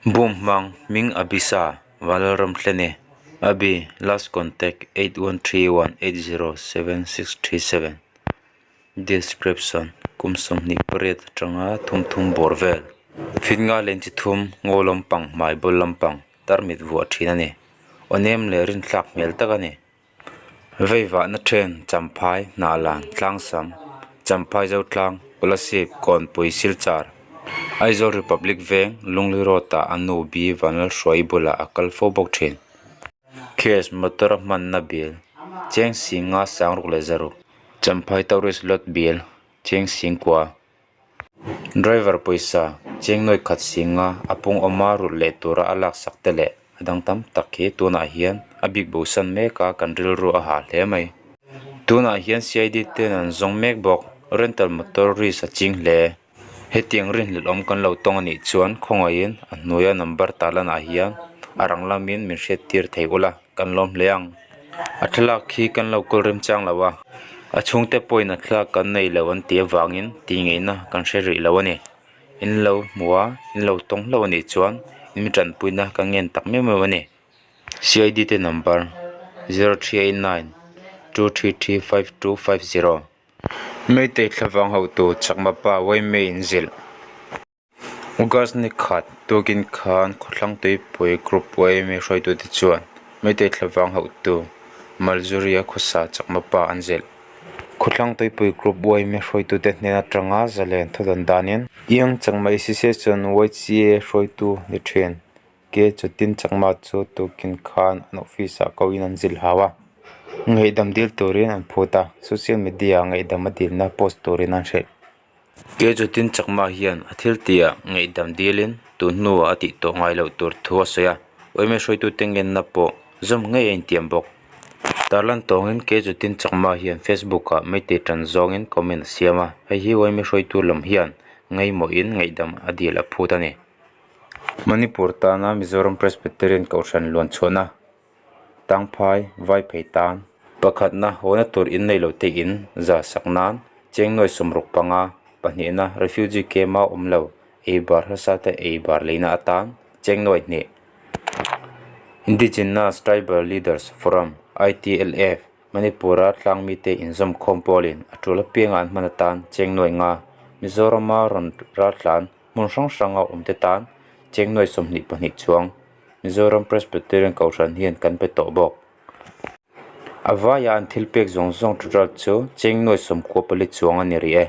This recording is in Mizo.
Bum hmang hming Abisa Vanlalramhlene Abi last contact 8131807637 Description Kum 28 atanga thum thum bawr vel Fit nga leh chi thum ngaw lampang hmai bawl lampang tarmit vuah thin a ni aw nem leh rinthlak hmel tak a ni. Veivahna then Champhai Hnahlan Tlangsam Champhai Zotlang Kolasib Kawnpui Silchar Aizawl Republic Veng Lunglui Road ah a nu B Vanlalhruai bulah a kal fo bawk thin. Cash motor a hmanna bill Cheng Singa Sangruk leh Zaruk Champhai Tourist Lot bill Cheng Singkua Driver pawisa cheng nuai khat singa a pung awma rulh leh tura a laksak te leh a dang tam tak hi tunah hian a bik bosan mek a kan rilru a hah hle mai. Tunah hian CID ten an zawng mek bawk rental motor risk a ching hle. Hetiang rinhlelh awm kan lo tawng anih chuan khawngaihin a hnuaia number tarlanah hian a rang lamin min hriattir thei ula kan lawm hle ang. A thlalak hi kan lo kawl remchang lo a, a chhungte pawhin a thlalak kan nei lo an tih avangin tih ngeihna kan hre rih lo a ni. In lo hmu a, in lo tawng hlauh a nih chuan in tanpuina ka ngen tak meuh meuh a ni. CID te number, 0389 233 5250. Meitei thlavang hotu Chakma pa Waimei in zilh. August ni khat tukin khan khawthlang tuipui group yma hruaitute chuan Meitei thlavang hauhtu Malzuria khawsa chakma pa an zilh. Khawthlang tuipui group yma hruaitute hnen atanga zalen thawdan danin Iang Chakma Association YCA hruaitu ni thin Ke chutin chakma chu tukin khan an office ah ko in an zilh hau a, ngaihdam dil turin an phut a, social media ah ngaihdam a dilna post turin an hrilh. Ke chutin chakma hian a thil tihah ngaihdam dilin tun hnuah a tih tawh ngai loh tur thu a sawi a, yma hruaitute ngenna pawh zawm ngei a intiam bawk. Tarlan tawngin ke chutin chakma hian Facebook ah meitei tan zawngin comment a siam a, hei hi yma hruaitu lam hian ngaimawhin ngaihdam a dil a phut a ni. Manipur tana Mizoram Presbyterian Kohhran luan chhuahna Tangphai Vaiphei tan pakhatna hawna tur in nei lo te in za sak nan cheng nuai sawmruk panga pahnihna refugee camp a awm lo ei bar hmasa te ei bar leina atan cheng nuai hnih Indigenous Tribal Leaders Forum ITLF Manipur-a tlang mite inzawmkhawm pawlin a tul apianga an hman atan cheng nuai nga Mizorama rawn raltlan Hmun hrang hranga awmte tan cheng nuai 22 chuang Mizoram Presbyterian Kohhran hian kan pe tawh bawk. A vaia an thil pek zawng zawng total chu cheng nuai 94 chuang a ni rih e.